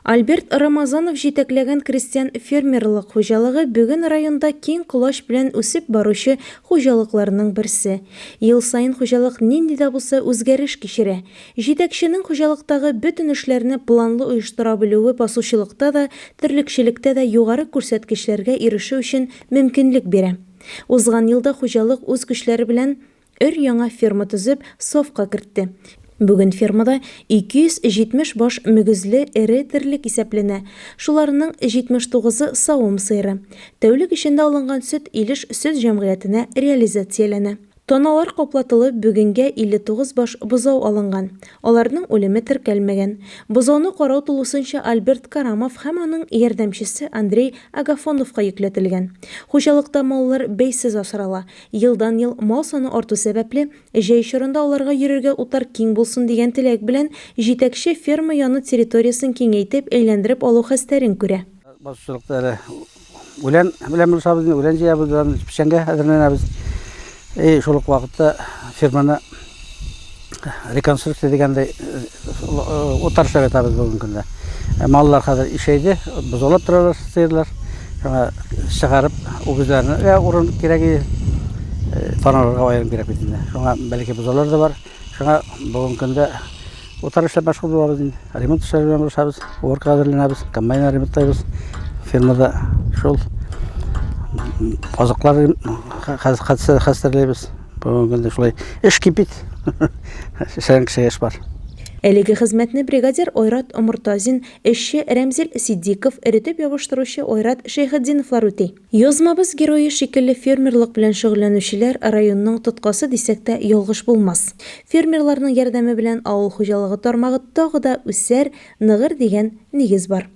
Альберт Рамазанов җитәкләгән крестьян-фермерлык хуҗалыгы бүген районда киң колач белән үсеп баручы хуҗалыкларның берсе. Ел саен хуҗалык нинди дә булса үзгәреш кичерә. Җитәкченең хуҗалыктагы бөтен эшләрне планлы оештыра белүе басучылыкта да, терлекчелектә дә югары күрсәткечләргә ирешү өчен мөмкинлек бирә. Узган елда хуҗалык үз көчләре белән Өр-яңа ферма төзеп, сафка кертте. Бүген фермада 270 баш мөгезле эре терлек исәпләнә, шуларның 79-ы савым сыеры. Тәүлек эчендә алынган сөт Илеш сөт җәмгыятенә реализацияләнә. Таналар каплатылып, бүгенгә 59 баш бозау алынган. Аларның үлеме теркәлмәгән. Бозауны карау тулысынча Альберт Карамов һәм аның ярдәмчесе Андрей Агафоновка йөкләтелгән. Хуҗалыкта маллар бәйсез асрала. Елдан-ел мал саны арту сәбәпле, җәй чорында аларга йөрергә утар киң булсын дигән теләк белән, җитәкче ферма яны территориясен киңәйтеп, әйләндереп алу хәстәрен күрә. Басучылыкта әле үлән белән булышабыз инде, үлән җыябыз, үлән печәнгә әзерләнәбез. И шул ук вакытта ферманы реконструкция дигәндәй утар эшләп ятабыз бүгенге көндә. Маллар хәзер ишәйде, бозаулап торалар сыерлар. Шуңа чыгарып үгезләрне я урын кирәк иде. Таналарга аерым кирәк бит инде. Шуңа бәләкәй бозаулар да бар. Шуңа бүгенге көндә утар эшләп мәшгуль булабыз инде. Ремонт эшләре белән булышабыз, уборка әзерләнәбез, комбайн ремонтлайбыз. Фермада шул азыклар хәстәрләйбез. Бүгенге көндә шулай эш кипит. Эшләгән кешегә эш бар. Әлеге хезмәтне бригадир Айрат Мортазин, эшче Рәмзил Ситдиков, эретеп ябыштыручы Айрат Шәйхетдиновлар үти. Язмабыз герое шикелле фермерлык белән шөгыльләнүчеләр районның тоткасы дисәк тә ялгыш булмас. Фермерларның ярдәме белән авыл хуҗалыгы тармагы тагы да үсәр, ныгыр дигән нигез бар.